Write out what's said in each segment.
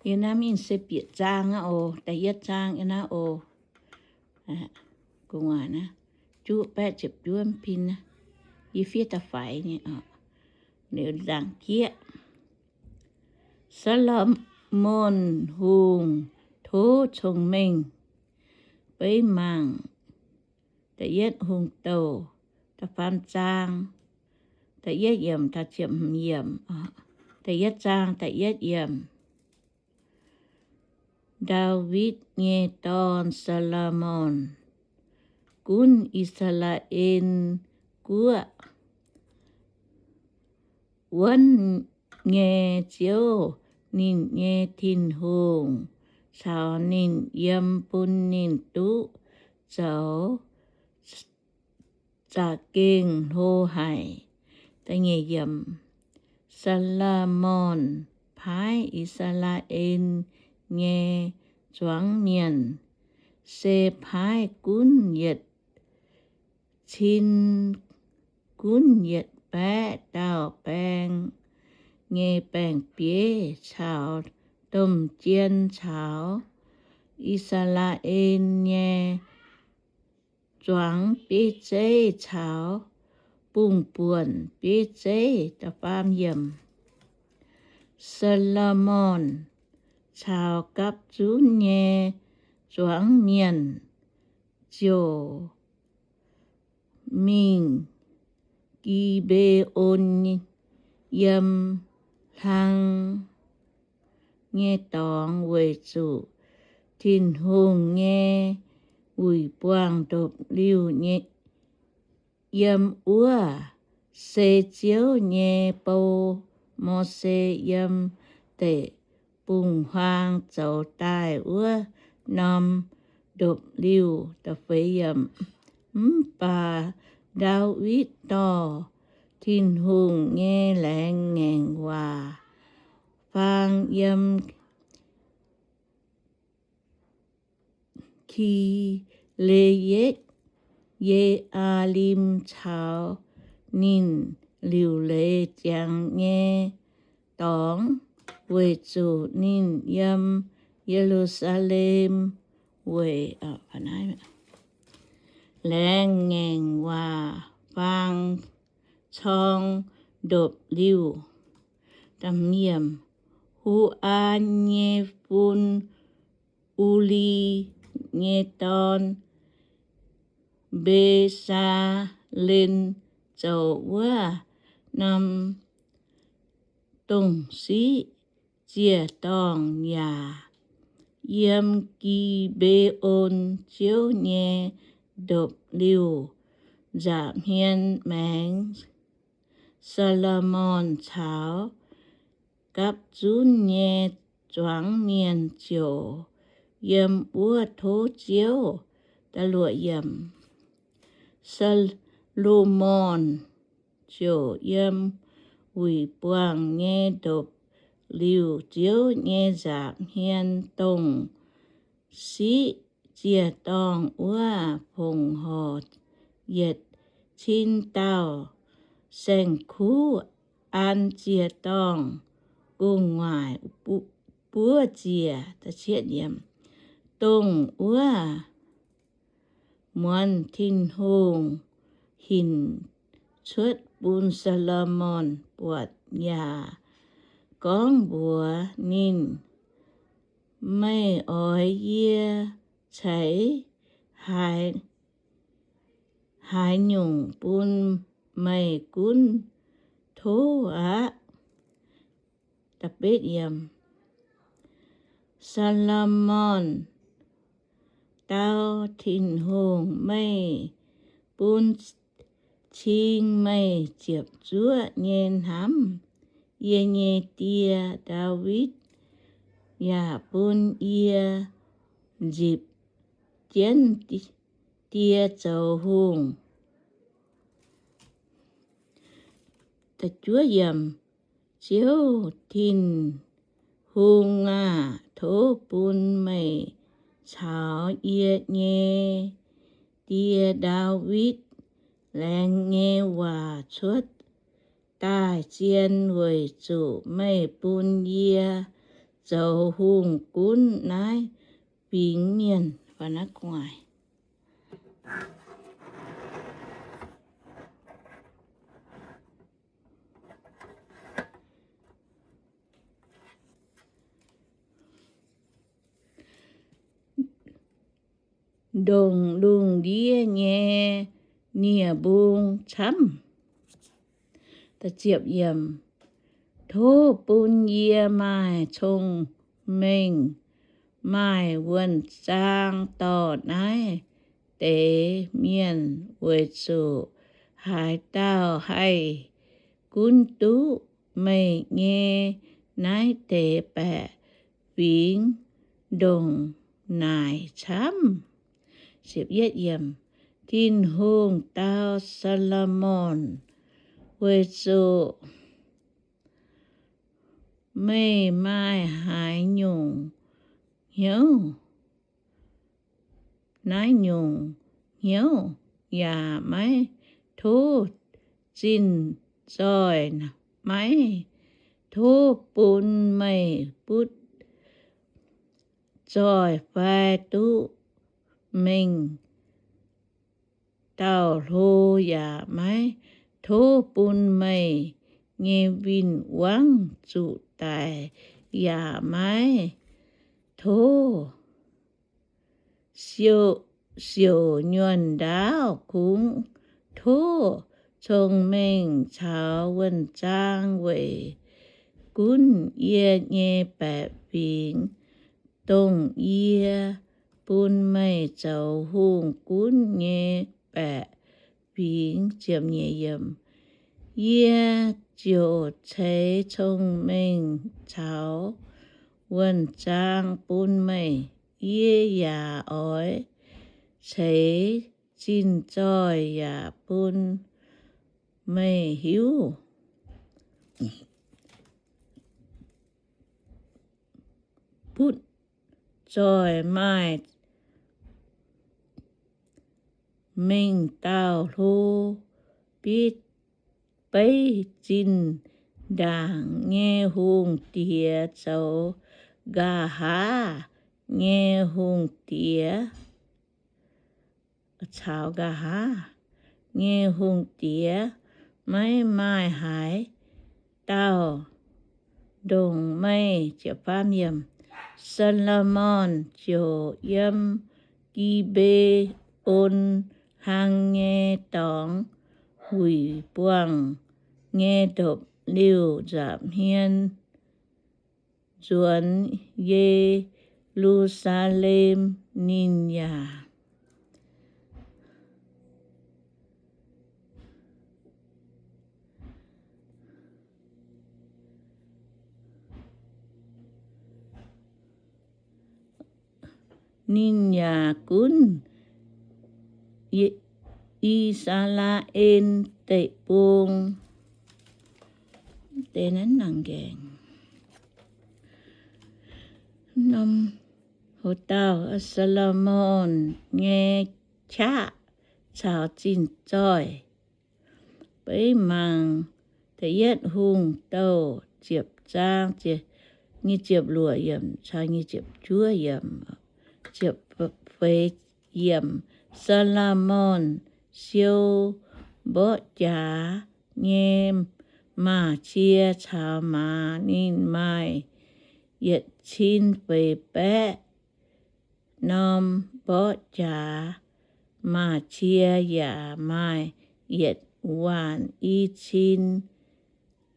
Yie naaiv mingh se bieqc zaang aqv oc. Da'yietv zaang yie naaiv oc. Gu'nguaaic naaiv, juqv baeqv ziepc juov pin, yie fiev da'faix nyei oc. Liuz nzaangc jieqv, Saa^lo^morn Hungh tov cong-mengh beiv mangc. Da'yietv Hungh Douh, da'faam zaang, da'yietv yiemc, da'ziepc hmz yiemc. Da'yietv zaang da'yietv yiemc. Ndaawitv nyei dorn, Saa^lo^morn, gunv I^saa^laa^en Guoqv wuonv nyei Ziouv, ninh nyei Tin-Hungh, caux ninh yiem bun ninh duqv zoux za'gengh hlo haic. Saa^lo^morn paaiv I^saa^laa^en nyei zuangx mienh, se paaiv gunv yietc cin gunv yietc baeqv dauh baeng nyei baeng-bieiv caux domh jien caux I^saa^laa^en nyei zuangx bieiv zeiv caux bungx-buonc bieiv zeiv. Saa^lo^morn caux gapv zunv nyei zuangx mienh ziouc mingh Gi^mbe^on, yiem hlang nyei dorngx, weic zuqc Tin-Hungh nyei wuic buangh ndopv-liuh yiem wuov, se Ziouv nyei bou, Mose, yiem deic-bung-huaang zoux daaih wuov norm ndopv-liuh. Mv baac Ndaawitv dorh Tin-Hungh nyei laengz ngaengc waac faang yiem Ki^le^atc, Ye^aa^lim caux ninh liuc leiz ziangx nyei dorngx, weic zuqc ninh yiem Ye^lu^saa^lem weic laengz ngaengc waac faang corng ndopv-liuh. Hu^aan nyei fun, U^li nyei dorn, Mbe^saa^len, zoux wuov norm dongh siqv ziec-dorngh yaac yiem Gi^mbe^on Ziouv nyei ndopv-liuh nza'hmien maengx. Saa^lo^morn caux gapv zunv nyei zuangx mienh ziouc yiem wuov tov Ziouv. Saa^lo^morn ziouc yiem wuic buangh nyei ndopv-liuh Ziouv nyei nza'hmien dongh siqv ziec-dorngh wuov fongc horc yietc cin dauh saeng-kuv an ziec-dorngh gu'nguaaic buov ziec, dongh wuov muonz Tin-Hungh hinc cuotv bun Saa^lo^morn buatc yaac gorngv mbuox ninh, Meih oix yie ceix haaix nyungc bun meih gunv tov aqv? Saa^lo^morn dau, Tin-Hungh meih bun cing meih ziepc zuoqv nyei hnamv yie nyei die, Ndaawitv, yaac bun yie nzipc jienv die zoux hungh. Ziouv Tin-Hungh aah! Tov bun meih caux yie nyei die, Ndaawitv, laengz nyei waac cuotv daaih zien, weic zuqc meih bun yie zoux hungh gunv naaiv fingx mienh. Ndongc lungh ndiev nyei nie-mbung camv. Tov bun yie maaih cong-mengh, maaih wuonh zaang dorh naaiv deix mienh, weic zuqc haaix dauh haih gunv duqv meih nyei naaiv deix baeqc fingx ndongc naaic camv? Tin-Hungh dau Saa^lo^morn, Weic zuqc meih maaih haaix nyungc hnyouv, naaiv nyungc hnyouv yaac maiv tov zinh zoih, maiv tov bun meih butv zoih fai duqv mengh dauh hlo, yaac maiv tov bun meih nyei win-wangv zuqc daic, yaac maiv tov siouc nyuonh ndaauv. Kungx tov cong-mengh caux wuonh zaang weic gunv yie nyei baeqc fingx, dongh yie bun meih zoux hungh gunv nyei baeqc fingx. Yie ziouc ceix cong-mengh caux wuonh zaang bun meih. Yie yaac oix ceix zinh zoih yaac bun meih hiuv. Butv zoih maaih mengh dauh hlo, beiv zinh ndaangc nyei hungh diex zoux nqa'haav nyei hungh diex, caux nqa'haav nyei hungh diex. Maiv maaih haaix dauh ndongc meih. Saa^lo^morn ziouc yiem Gi^mbe^on Hlang nyei dorngx wuic buangh nyei ndopv-liuh nza'hmien nzuonx Ye^lu^saa^lem. Ninh yaac Ninh yaac gunv I^saa^laa^en Deic-Bung. Hov dauh Saa^lo^morn nyei qaqv caux zinh zoih. Beiv mangc Da'yietv Hungh Douh ziepc zaang nyic ziepc luoqc yiemc caux nyic ziepc juov yiemc. Ziepc feix yiemc. Saa^lo^morn siou mborqv jaax nyei maaz-cie caux maaz. Ninh maaih yietc cin feix baeqv norm mborqv jaax maaz-cie, yaac maaih yietc waanc i cin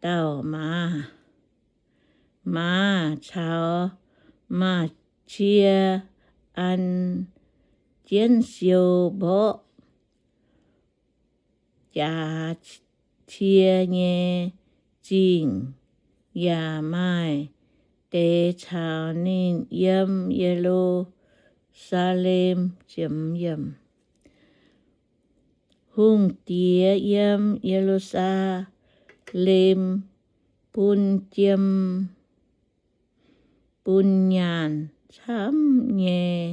dauh maaz. Maaz caux maaz-cie an jienv siou mborqv jaax cie nyei zingh, yaac maaih deix caux ninh yiem Ye^lu^saa^lem. Hungh diex yiem Ye^lu^saa^lem bun jiem bun nyaanh camv nyei,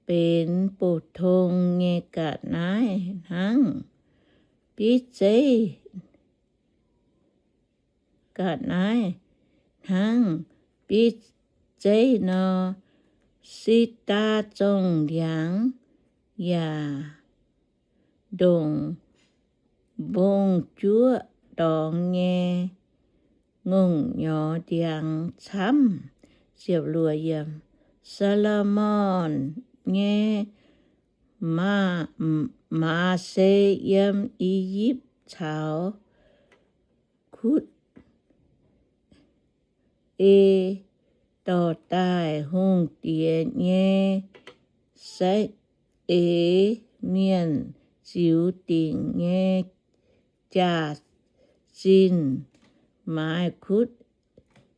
benx bouh tong nyei ga'naaiv hnangv. Bieiv zeiv ga'naaiv hnangv. Bieiv zeiv nor, Sidaa Zongh Ndiangx yaac ndongc mbong-juoqv dorngx nyei ngongh nyorx ndiangx camv. Saa^lo^morn nyei maaz se yiem I^yipv caux Kutv, ei dorh daaih hungh diex nyei saeng-eix mienh ziux dingc nyei jaax-zinh maaiz Kutv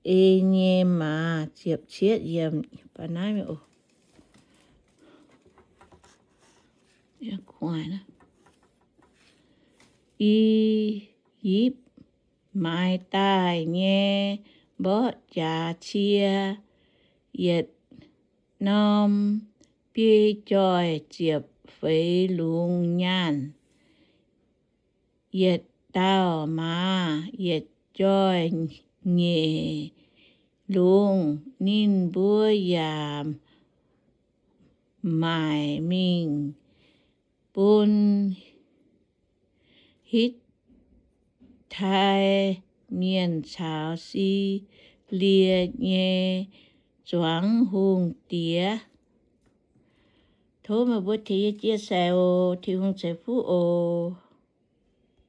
ei nyei maaz. I^yipv maaiz daaih nyei mborqv jaax cie yietc norm biei joih ziepc feix lungz nyaanh, yietc dauh maaz yietc joih nyeic lungz. Ninh mbuo yaac maaic mingh bun Hitv tai Mienh caux Silie nyei zuangx hungh diex. Tov meih mbuo tengx yie chia sẻ oc. Tin-Hungh ceix fuqv oc.